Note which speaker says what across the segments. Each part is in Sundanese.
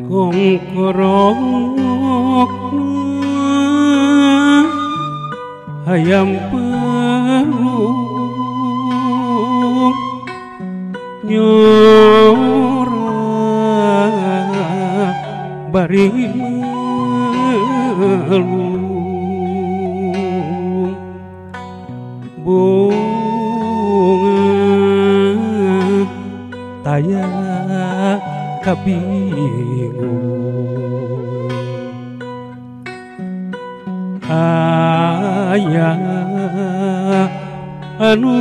Speaker 1: Kongkorok hayam pelung nyora bari melung bunga taya kabingung aya anu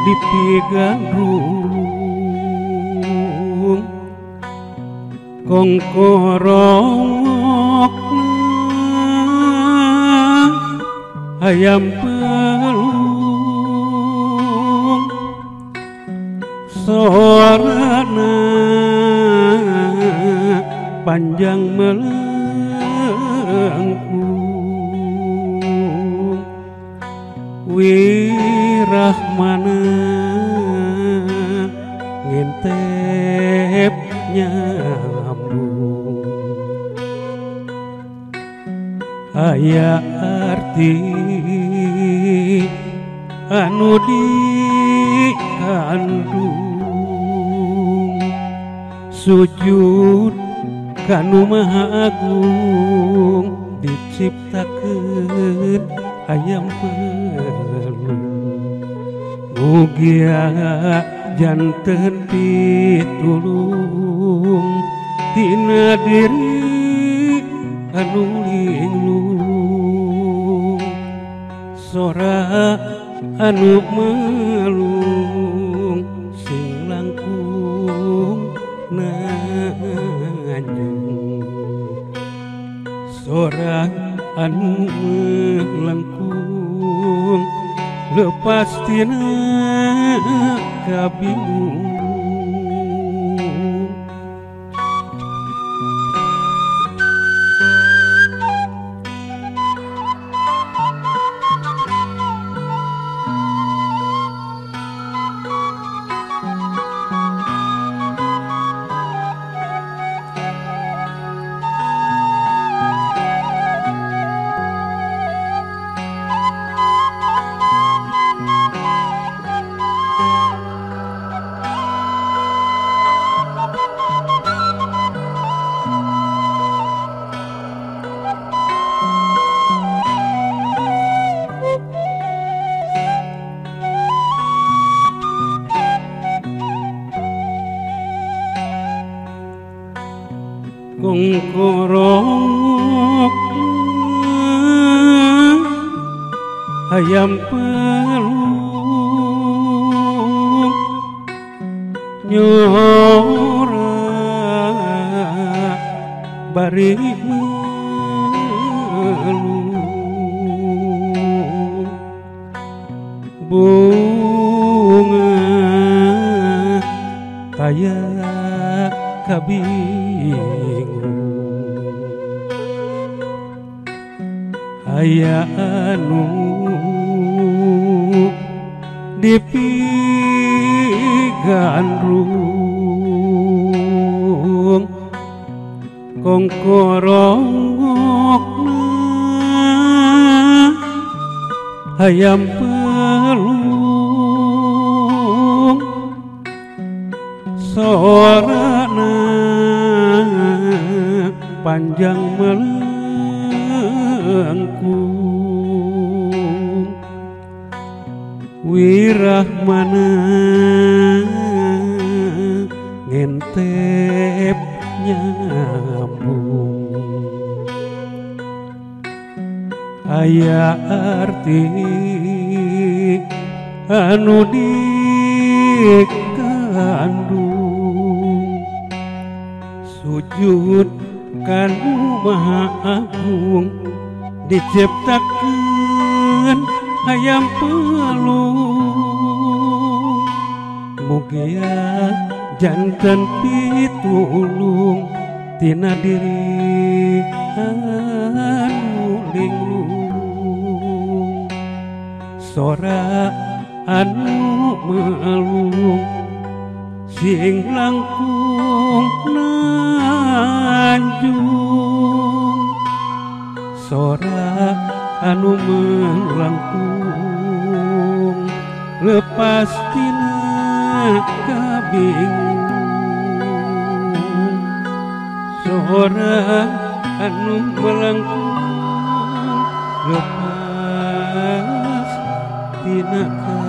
Speaker 1: dipigandrung kongkorok hayam pelung sorana panjang melengkung wirahmana ngentep nyambung aya arti anu dikandung sujud kanu Maha Agung diciptakeun hayam pelung mugia janten pitulung tina diri anu linglung sora anu melung sing langkung nanjung sora anu melengkung lepas tina kabingung. Kongkorok hayam pelung nyora bari melung bunga taya kabingung aya anu dipigandrung kongkorok hayam pelung sorana panjang melengkung wirahmana ngentep nyambung aya arti anu dikandung sujud kanu Maha Agung diciptakeun hayam pelung mugia janten pitulung tina diri anu linglung sora anu melung sing langkung ujung sora anu melangkung lepas tina kabingung sora anu melangkung lepas tina kabingung.